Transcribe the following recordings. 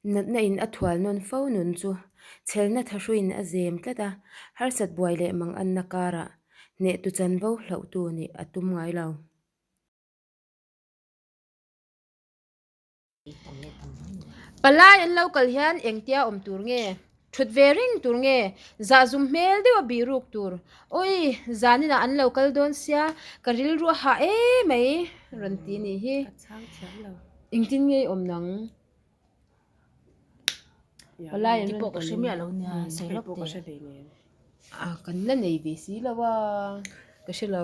Natna in a thual nawn fo nun chu chhelna thahruiin a zem tlat a, harsat buai leh manganna karah hnehtu chanvo hlauhtu nih a tum ngai lo. Palai an lo kal hian engtia awm tur nge? Thut ve reng tur nge? Zahzum hmel deuh a bih ruk tur. Awi, zaninah an lo kal dawn sia, ka rilru a hah emai rawn ti nih hi. Engtin nge i awm nang? Palai an rawn kal in. A kan la nei ve si lo a, ka hre lo.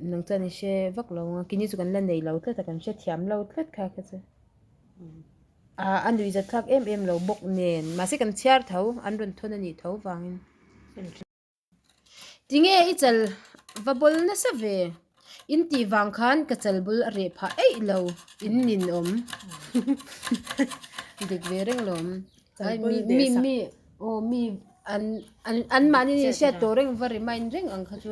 Nang chuan i hre vak lo ang a, kini chu kan la nei lo tlat a, kan hre thiam lo tlat kha kha chu. Ah a nuihzat thlak em em lo bawk nen, mahse kan chhiar tho, an rawn thawn a nih tho vangin. Tinge i chal va bawl nasa ve? In tih vang khan ka chal bul a reh phah eih lo, in nin awm. Dik ve reng lo awm. Ai mi mi mi aw mi an an an mahni in hriat tawh reng va remind reng ang kha chu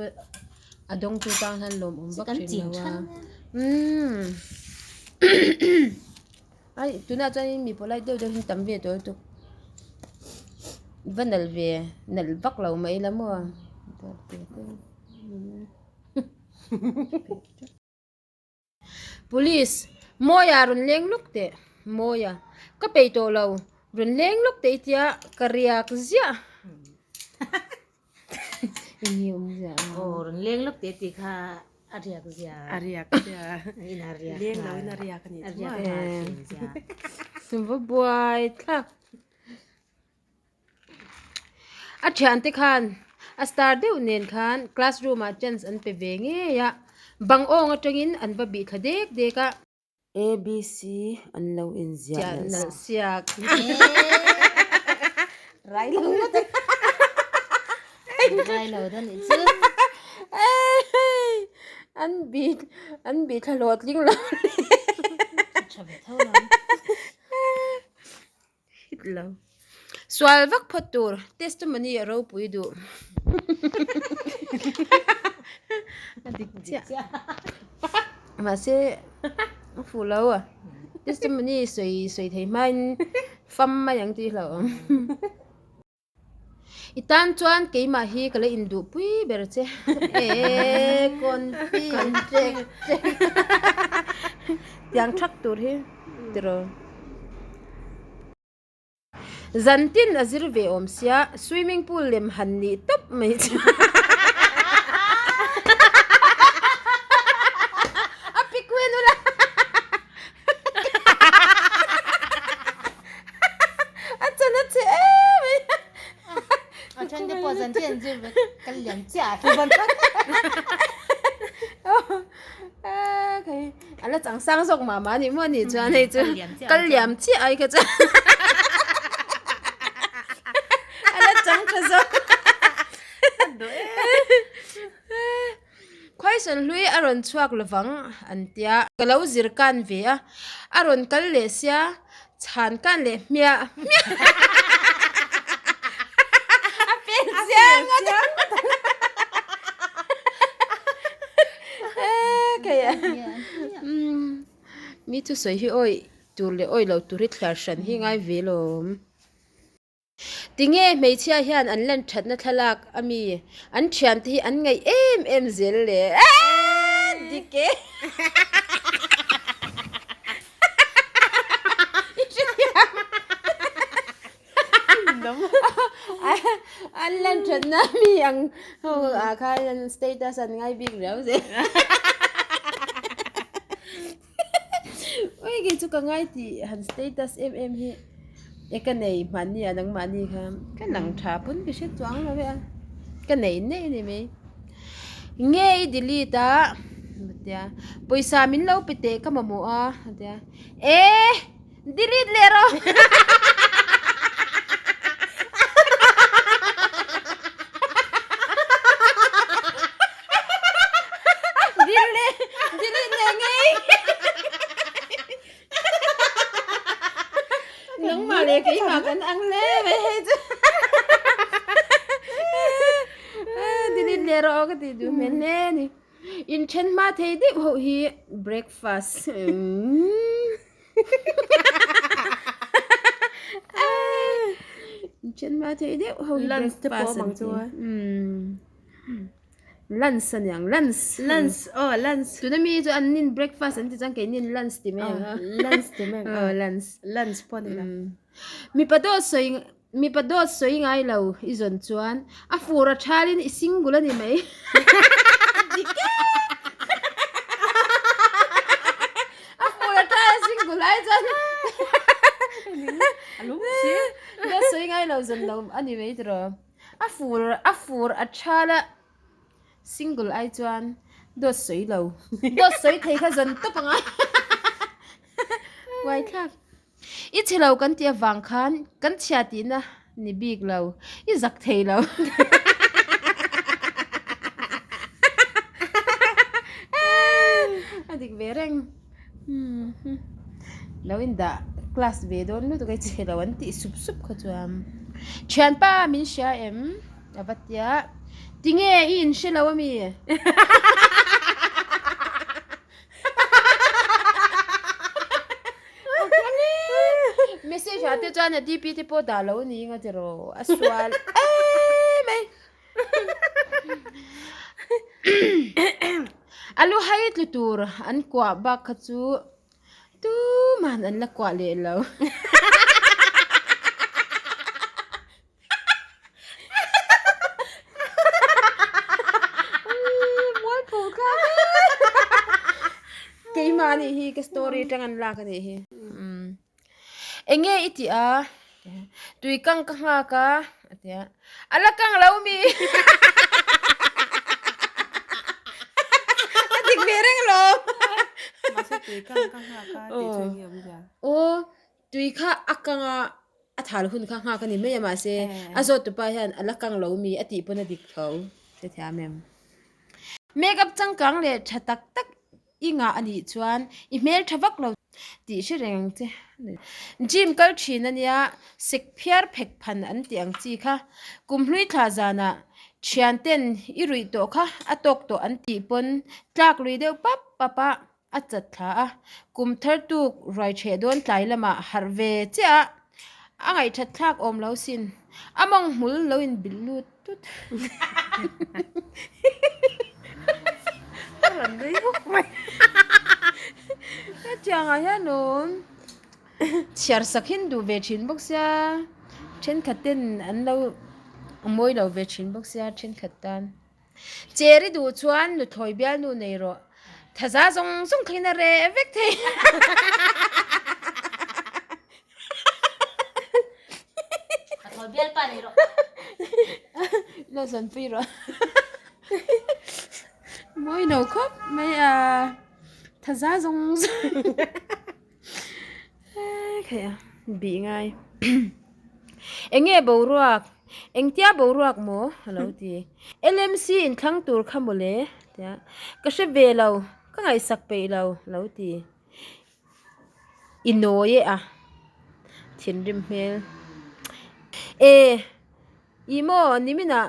a dawng tu tang hian lawmawm vak thin lo a. Umm ai tunah chuan mi polite deuh deuh hi an tam ve tawh lutuk. Va nalh ve nalh vak lo mai ila maw. Police, Mawia rawn leng lawk teh. Mawia, Ka peih tawh lo, rawn leng lawk teh i tia ka riak ziah. Eng nge awm ziah a? Aw, rawn leng lawk teh tih kha a riak ziah. A riak ziah. In a riak Leng lo in a riak a nih chu A riak nghal thin ziah. Va buai thlak. A thiante khan a star deuh nen khan classroom ah chance an pe ve ngei a, bang awng atangin an va bih thla dek dek a. ABC an lo inziah nalh siak. Rai lo ngawt a. Rai lo dan nih chu. An bih an bih thla hlawhtling lo. Tha ve tho lo. Hit lo. Sual vak phawt tur testimony a ropui duh. A dik chiah. Mahse a fuh lo a. Testimony sawi sawi thei hmain fam mai ang tih hlauh awm. I tan chuan keimah hi ka la induh pui ber che. Eee confi ṭek ṭek tiang thak tur hi tiraw. Zan tin a zir ve awm sia swimming pool lem han nih tawp mai chu. A pikuen ula. A chan a che em mai. A then te pawh zan te an zir ve kal liam chiah a thu ban Khai a la chang sang zawk mah mah a ni maw ni chuan hei chu kal liam chiah ai kha chuan a la chang tha zawk. Khuaisawn hlui a rawn chhuak lovang an tia. Ka lo zir kan ve a, a rawn kal leh sia, chhan kan leh hmiah hmiah. A pel chiang ngawt a. Mi thusawi hi awih tur leh awih loh tur hi thliar hran hi ngai ve lawm. Tinge hmeichhia hian an lan thatna thlalak a mi an thiante hi an ngaih em em zel le eeii dik e i hrethiam an lan thatna mi ang ho ah khan an status an ngai bik riau zel. Ui kei chu ka ngai tih han status em em hi e ka nei mahni ah nangmahni kha ka lang tha pawn ka hre chuang lo e a ka nei nei a ni mai nge i delete a tia pawisa min lo pe teh ka mamawh a tia e delete leh rawh. Delete leh ngei. Nangmah leh keimah kan ang hle mai hei chu. Delete leh rawh aw ka tih duh hmel hle a ni. Inthen hma thei deuh ho hi breakfast. Inthen hma thei deuh ho hi Lunch te pawh breakfast awm an ang ti. chu a. Lunch a niang lunch. Lunch aw lunch. Tuna mi chu an nin breakfast an ti chuan keini in lunch ti mai ang a. Lunch ti mai ang a. Aw lunch. Lunch pawh ni lo. Mipa dawt sawi mipa dawt sawi ngai lo i zawn chuan a fur a thalin i single a ni mai. Dik e! A fur a thal a single ai chuan A lung si. Dawt sawi ngai lo zawn lo a ni mai tiraw. A fur a fur a thal a single ai chuan dawt sawi lo dawt sawi thei kha zawn tawp ang a uai thlak i chhe lo kan tih avang khan kan chhia tihna ni bik lo i zak thei lo a dik ve reng. Lo indah class ve dawn lutuk a chhe lo an tih sup sup kha chuan thianpa min hria em a va tia tinge i inhre lo ami message ah te chuan a dp te pawh dah lo a ni nga tiraw a sual em mai. A lu hai tlu tur an kuah bak kha chu tuman an la kuah leh lo. Keimah anih hi ka story atang an lak anih hi. Enge i tih a? Tui kang ka nghak a, a ti a. A la kang lo mi? A dik ve reng lo. Mahse tui kang ka nghak a tih chu enge awm zia? Aw, tui kha a kang a, a thal hun kha nghak a ni mai a mahse a zawt tupa hian a la kang lo mi a tih pawn a dik tho. Hrethiam em? Makeup changkang leh tha tak tak I ngah a nih chuan i hmel tha vak lo tih hre reng ang che. Gym kal thin a nia, sek phiar phek phan an tih ang chi kha. Kum hlui thla zanah thian ten i ruih tawh kha a tawk tawh an tih pawn tlak lui deuh pap pap a, a chat thla a. Kum thar tuk ruai theh dawn tlai lamah harh ve chiah a, a ngaihthat thlak awm lo sin. A mawng hmul lo inbilh lut. Tut. A rawn nui hawk mai. Hetiangah hian awm chhiar sak hin duh ve thin bawk sia thenkhat ten an lo mawi lo ve thin bawk sia thenkhat tan. Cher i duh chuan nuthlawi bialnu nei rawh. Thaza zawng zawng thlengin a reh vek thei. Pathlawi bialpa nei rawh. La zanpui rawh. Mawi lo khawp mai a. Thaza zawng zawng. Khai a bih ngai. Enge boruak? Engtia boruak maw? A lo ti. LMC inthlang tur kha mawle tia. Ka hre ve lo, ka ngaihsak peih lo a lo ti. I nawi e a, thinrim hmel. E, i maw niminah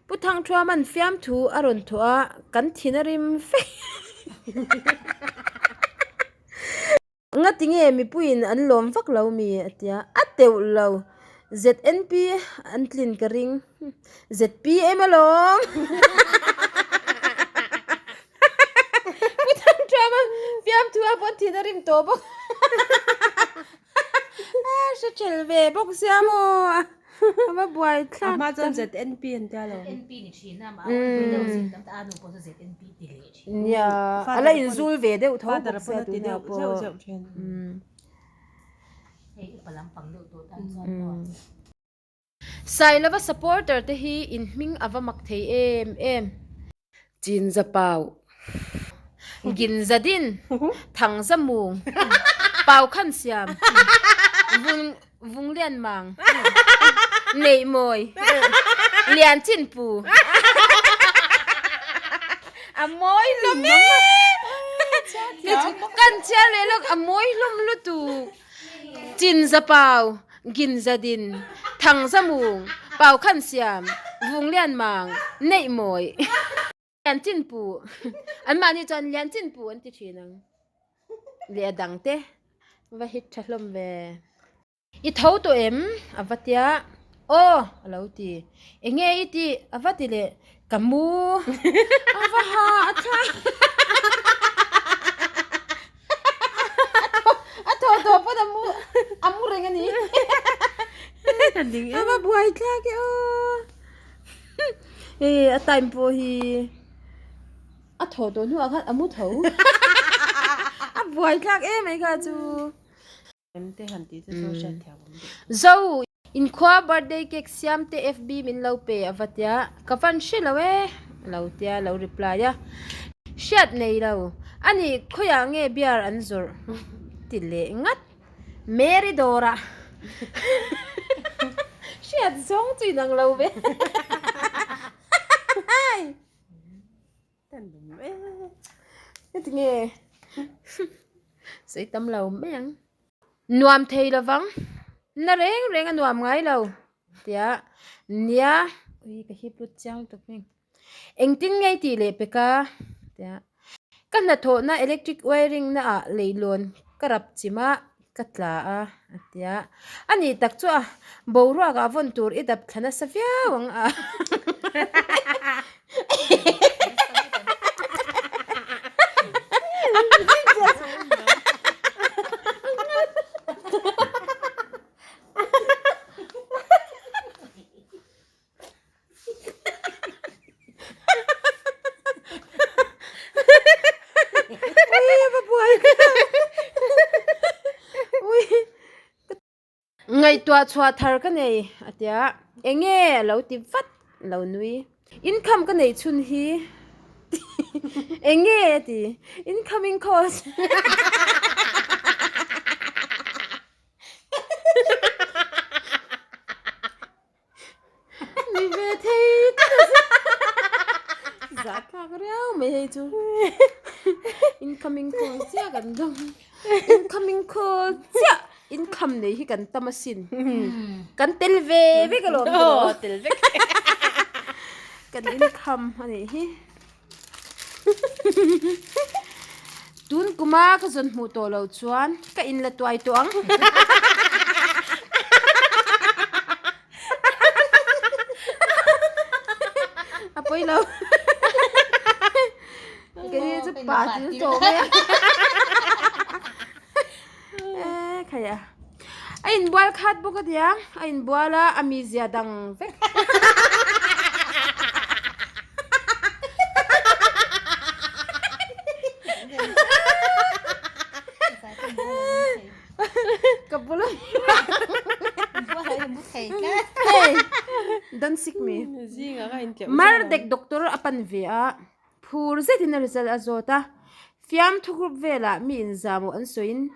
Pu Thangthuaman fiamthu a rawn thawh a, kan thin a rim fe. Ngati nge mipuiin an lawm vak lo mi? a ti a, a teuh lo. ZNP an tlin ka ring. ZPM alawm! Pu Thangthuama fiamthu a pawn thin a rim tawh bawk. A hre ṭhel ve bawk sia maw? A va buai thlak. A hma chuan ZNP an tia lo. ZNP ni thin a, mah a awm ve deuh zin tam ta a nu pawh chu ZNP ti leh thin. Nia, a la inzul ve deuh tho bawk sia tunah pawh. Zeuh zeuh thin. Hei upa lampang deuh tawh tan chuan pawh. Sailova supporter te hi in hming a va mak thei em em. Chinza pau. Ginza din, Thangza mung, Pau khan siam, Vung vung lian mang, Neih mawi, Lian chin pu. A mawi hlawm e! Kan chhiar leh lawk a mawi hlawm lutuk. Chinza pau, Ginza din, Thangza mung, Pau khan siam, Vung lian mang, Neih mawi. Lian chin pu, Anmahni chuan lian chin pu an ti thin ang. Leh a dang te. Va hit tha hlawm ve. I tho tawh em? A va tia. Aw! A lo ti. Enge i tih? A va ti leh. Ka mu. A va ha a thla. A tho tawh pawn a mu a mu reng a ni. A va buai thlak e aw. Hei a time pawh hi a tho tawh hnuah khan a mu tho. A buai thlak em mai kha chu. Zo, inkhua birthday cake siam te FB min lo pe a va tia, ka van hre lo e, a lo tia lo reply a. Hriat nei lo, a nih khawiah nge beer an zawrh ti leh ngat. Mary dawrah hriat zawng chu inang lo ve. Heti nge sawi tam lo mai ang. Nuam thei lovang, na reng reng a nuam ngai lo tia nia ui ka hip lut chiang lutuk heng. Engtin nge i tih leh pek a tia ka hnathawhna electric wiring na ah leihlawn ka rap chim a ka tla a a tia a nih tak chu a boruak ah vawn tur i dap thla nasa viau ang a. Ngaihtuah chhuah thar ka nei a tia enge a lo ti vat lo nui income ka neih chhun hi enge a ti incoming calls Ni ve thei tak a si. Zah thlak riau mai hei chu. Incoming call chiah kan dawng. Incoming call chiah income nei hi kan tam asin. Kan tel ve vek alawm tawh. Aw tel vek. Kan income a nih hi. Tun kuma ka zawn hmuh tawh loh chuan ka in la tuai tawh ang. A pawi lo. Kei chu pa til tawh mai a. E khai a. A inbual khat bawk a tia, a inbual a, a mizia dang vek. Ka bula Hey, don't sick me. Mardek doctor a pan ve a. Phur zetin a result a zawt a, fiamthu group velah mi inzamawh an sawiin,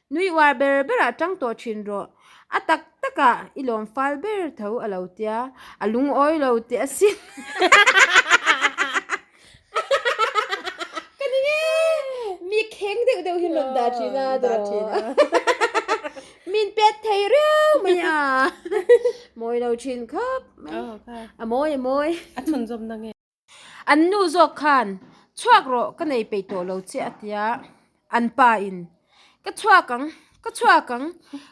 Nui uar ber berah tang tawh thin rawh, a tak takah i lawm fal ber tho a lo tia, a lungawi lo teh asin. Ka ni nge, mi kheng deuh deuh hi rawn dah thin a tiraw. Min pet thei riau mai a, mawi lo thin khawp mai, a mawi a mawi. A chhunzawmna nge? An nu zawk khan, Chhuak rawh, ka nei peih tawh lo che a ti a. An pa in, Ka chhuak ang, ka chhuak ang,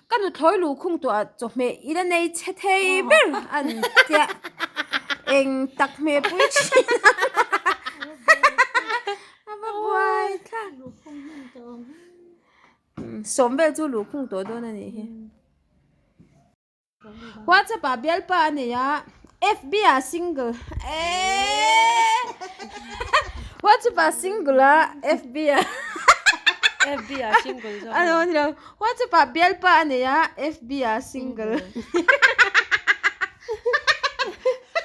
ka nuthlawi luhkhung tuah chawhmeh i la nei chhe thei ber an ti a. Eng tak hmeh pui thin a. A va buai thlak. Sawm vel chu luhkhung tawh dawn a nih hi. WhatsApp ah bialpa a nei a, FB ah single eeeee WhatsApp ah single a, FB ah FB ah single zawk a ni lo WhatsApp ah bialpa a nei a, FB ah single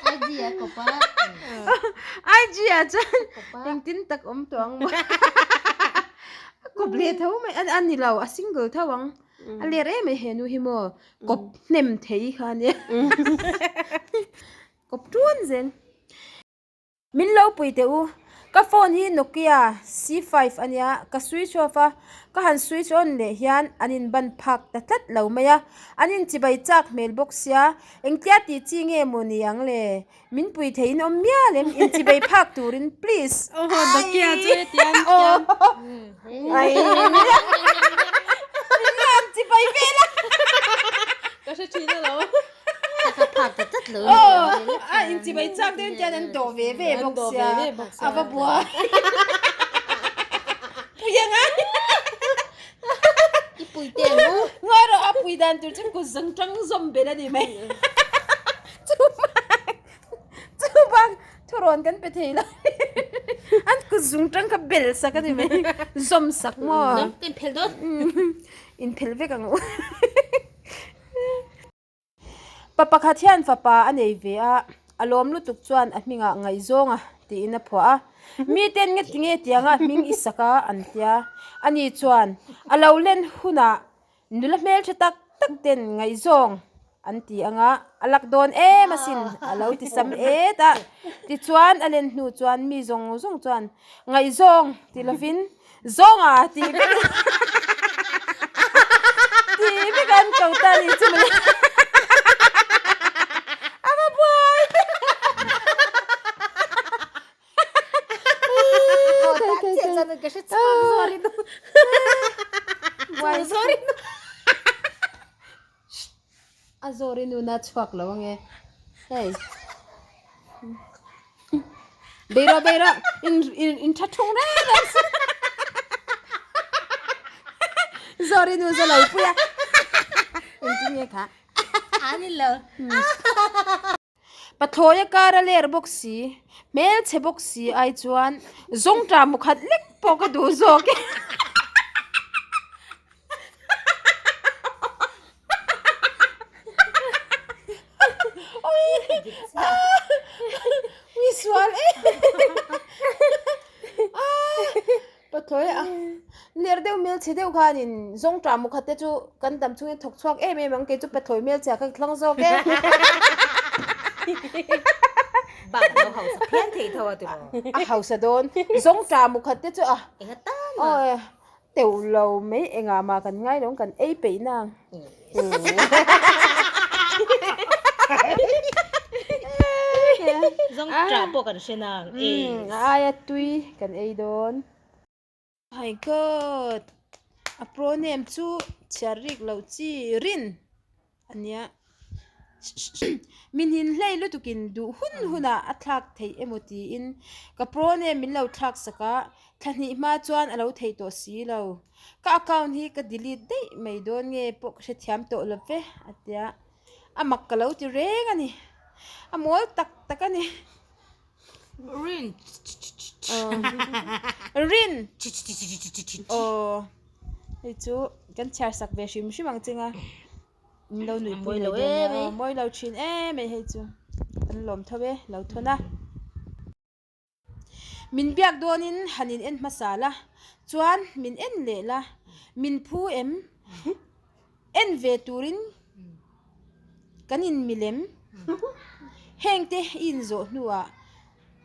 IG ah kawp a IG ah chuan engtin tak awm tawh ang maw a kawp leh tho mai a ni lo a single tho ang. A ler em em he nu hi maw kawp hnem thei kha ania kawp ṭuan zel. Min lo pui teh u, ka phone hi Nokia C5 ania ka switch off a, ka han switch on leh hian an in ban phak ta tlat lo mai a, an in chibai chak hmel bawk sia, engtia tih chi nge maw ni ang le, min pui thei in awm mial em, in chibai phak turin please. Aw Nokia chu hetiang hian. Ai. lo. Aw, a inchibai chak deuh in tian an dawh ve ve bawk sia, a va buai. Pui anga. I pui te ang u. Ngawi rawh, a pui dan tur chu kut zawng tang zawm belh a ni mai. Chuvang, chuvang thurawn kan pe thei lo. An kut zung tang kha bel sak a ni mai, zawm sak maw. Zawm, ka inphel dawn. Inphel vek ang u. Pa pakhat hian fapa a nei ve a, a lawm lutuk chuan a hmingah ngaihzawnga tiin a phuah a. Miten nge tinge tianga hming i sak a an tia. Ani chuan a lo len hunah nula hmeltha tak tak ten ngaihzawng an ti anga a lak dawn em asin a lo ti sam et a. Tichuan a len hnu chuan mi zawng zawng chuan ngaihzawng ti lovin Zawnga tih vek tih vek an ko ta ni chu mawle a va buai buai A zawr i nuna chhuak lo ange hei bei rawh bei rawh in in in tha thung reng reng si zawr i nu za lo pui a engtin nge kha a ni lo Pathlawi a kar a ler bawk si hmelchhe bawk si ai chuan zawngṭah mukhat lek pawh ka duh zawk e. Ui sual e Pathlawi a ler deuh hmelchhe deuh khanin zawngṭah mukhat te chu kan dam chungin thawk chhuak em em ang kei chu pathlawi hmelchhe ah ka thlang zawk e. Bak lo hausa phian thei tho a tiraw. A hausa dawn zawngṭah mukhat te chu a. Enga tan mah. Teuh lo mai engah mah kan ngai lo kan ei peih nang. Zawng tah pawh kan hre nang. A aia tui kan ei dawn. My God! A pro name chu chhiar rik loh chi rin a nia. Min hin hlei lutukin duh hun hunah a thlak theih emaw tiin ka pro name min lo thlak sak a, thla hnih hma chuan a lo theih tawh si lo. Ka account hi ka delete daih mai dawn nge pawh ka hrethiam tawh lo ve a tia, a mak ka lo ti reng a ni. A mawl tak tak a ni. Rin. Rin. Aw hei chu kan chhiar sak ve hrim hrim ang ching a. In lo nuih pui lo em mai. Mawi lo thin em mai hei chu. Kan lawm tho e, lo thawn a. Min biak dawnin han in en hmasa la, chuan min en leh la, min phu em? En ve turin kan in milem. Heng te i inzawh hnuah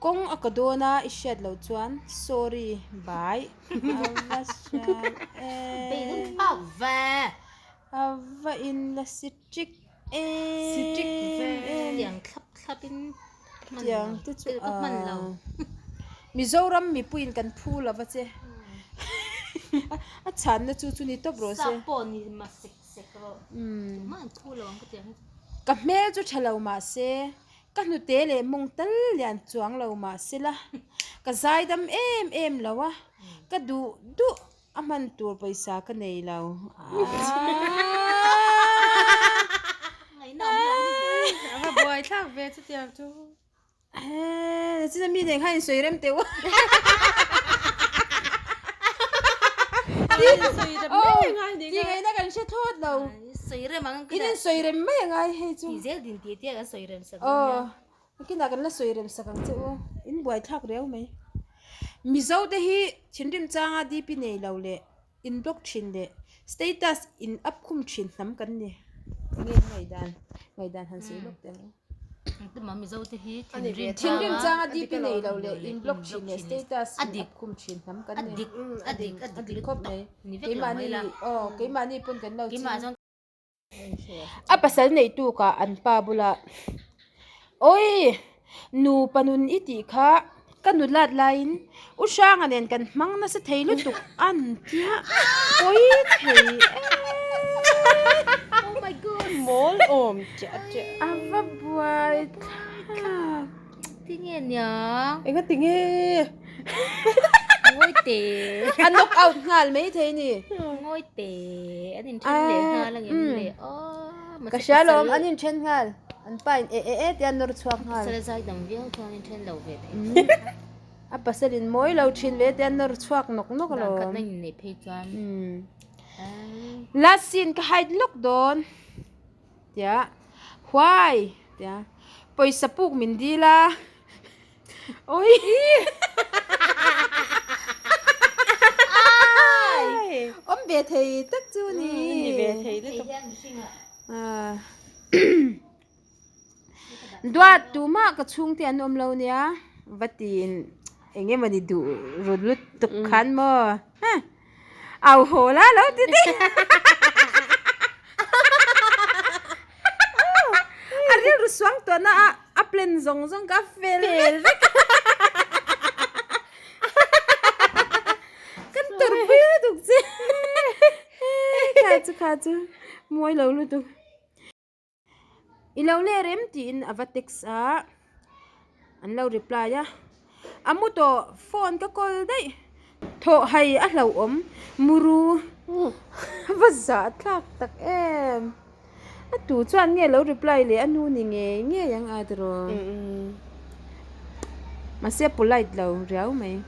Kawng a ka dawn a i hriat loh chuan sorry bye. A va hriat e. A va in la si trik em em. Tiang thlap thlap in hman lo. Tiang te chu ka hman lo. Mizoram mipuiin kan phu lo va che. A chhanna chu chu ni tawp rawh se. Sap pawh ni ma sek sek rawh. Tumah an phu lo ang ka tiang hi chu. Ka hmel chu tha lo mahse Ka hnute leh mawng tal lian chuang lo mah sela, ka zaidam em em lo a, ka duh duh a hman tur pawisa ka nei lo. A va buai thlak ve chutiang chu. China mi nen khan insawi rem teuh a. Tih ngaihna kan hre thlawt lo. Sawi rem ang In in sawi rem mai angai hei chu. Ti zel din tih te kan sawi rem sak dawn nia. Aw kinah kan la sawi rem sak ang che u. In buai thlak riau mai. Mizo te hi thinrim changa DP nei lo leh in block thin leh status in up khum thin hnam kan ni. Enge in ngaihdan ngaihdan han sawi lawk teh ang u. Tuma Mizo te hi thinrim thinrim changa DP nei lo leh in block thin leh status in up khum thin hnam kan ni. A dik a dik a dik khawp mai. Keimahni aw keimahni pawn kan lo ching. A pasal neih tukah an pa bulah Awi nupa nun i tih kha ka nulat laiin U Hranga nen kan hmang nasa thei lutuk an tia pawi thei e. Mawl awm chiah chiah. A va buai thlak. Tinge niang? Enga tinge? Ngawi teh. A knock out nghal mai thei ni. Ngawi teh. An inthen leh nghal ang em le? Aww. Ka hria lawm an inthen nghal. An pa in e e e tia nawr chhuak nghal. Pasal zai dam viau chuan an inthen lo ve thei. A pasal in mawi lo thin ve tia nawr chhuak nawk nawk alawm. Dan khatna in neih phei chuan. Last scene ka hide lawk dawn tia why tia pawisa puk min dil a oi awm ve thei tak chu ni ni ve thei lutuk Duat tumah ka chhungte an awm lo nia va tiin eng emawni duh rut lutuk khan maw ha au haw la lo ti daih a rilru suang tawhna a a plan zawng zawng kha a fel vek kan tawrhpui lutuk che kha chu kha chu mawi lo lutuk. I lo leh rem tiin a va text a, an lo reply a, a mu tawh phone ka call daih, thawh hai a hlauhawm muru va zah thlak tak em, a tu chuan nge lo reply leh a nu ni ngei ngei ang a tiraw, mahse polite lo riau mai,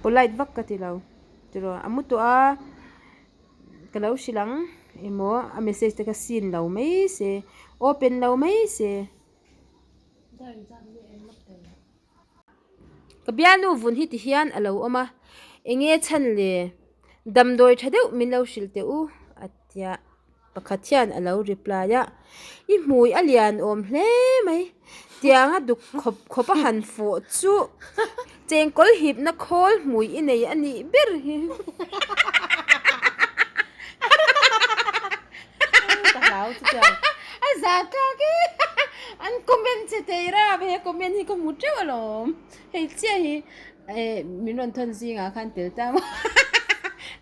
polite vak ka ti lo tiraw a mu tawh a. Ka lo hrilh ang emaw a message te kha seen lo mai se open lo mai se. Ka bialnu vun hi ti hian a lo awm a enge chhan le damdawi tha deuh min lo hrilh teh u a tia pakhat hian a lo reply a i hmui a lian awm hle mai tianga duk khawp khawp a han fawh chu. Chengkawl hipna khawl hmui i nei a nih ber hi. Ka hlau chu chuan. A za tlak e. An comment che thei ra he comment hi ka hmu teuh alawm. Hei chiah hi eh min rawn thawn zingah khan tel ta maw.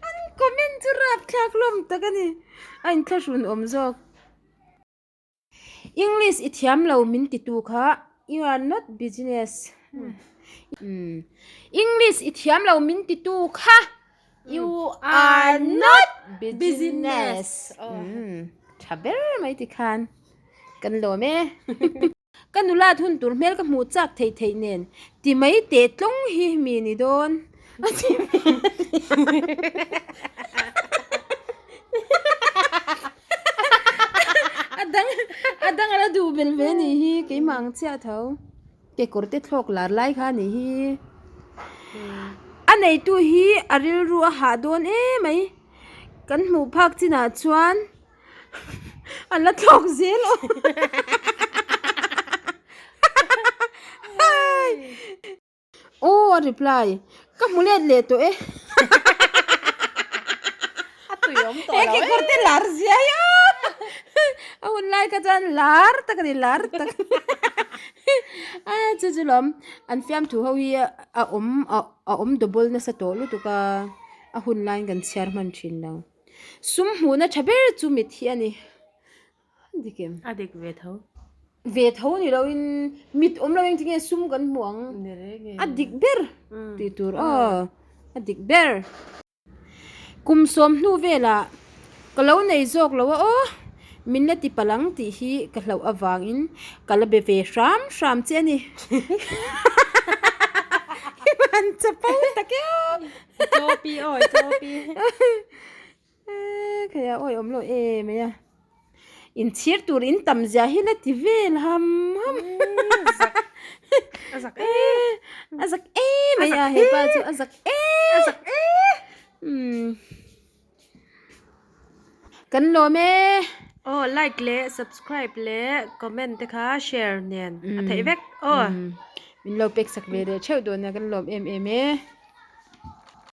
An comment chu rapthlak hlawm tak a ni. A inthlahrun awm zawk. English i thiam lo min ti tu kha you are not business English i thiam lo min ti tu kha you are not business tha ber mai ti khan kan lawm e. Ka nula thun tur hmel ka hmuh chak theih theih nen ti mai teh tlawng hi mi ni dawn a ti A dang a dang a la duh bel ve ni hi keimah ang chiah tho kekawr te thlawk lar lai kha ni hi a neitu hi a rilru a hah dawn emai kan hmuh phak chinah chuan. A la thlawk zel aw. Aw a reply. Ka hmu let leh tawh e. A tui awm tawh lo e. He kekawr te lar zia hi aw. A hun lai kha chuan lar tak a ni lar tak. A chu chu lawm an fiamthu ho hi a awm a awm double nasa tawh lutuk a a hun laiin kan chhiar hman thin lo. Sum hmuhna tha ber chu mit hi a ni. A dik em? A dik ve tho. Ve tho ni loin mit awm lo engtin nge sum kan hmuh ang? Ni reng e. A dik ber tih tur aw. A dik ber. Kum sawm hnu velah ka lo nei zawk lo a aw. Min la ti palh ang tih hi ka hlauh avangin ka la be ve hram hram che a ni. I van chapo tak e aw. Chopi awi chopi. Khaia awi awm lo e mai a. Inchhir tur in tam zia hi la ti vel ham ham. A zak e. A zak e mai a hepa chu a zak e. A zak e. Umm. Kan lawm e. Aw like leh subscribe leh comment te kha share nen a theih vek aw. Min lo pek sak ve leh theuh dawn a kan lawm em em e.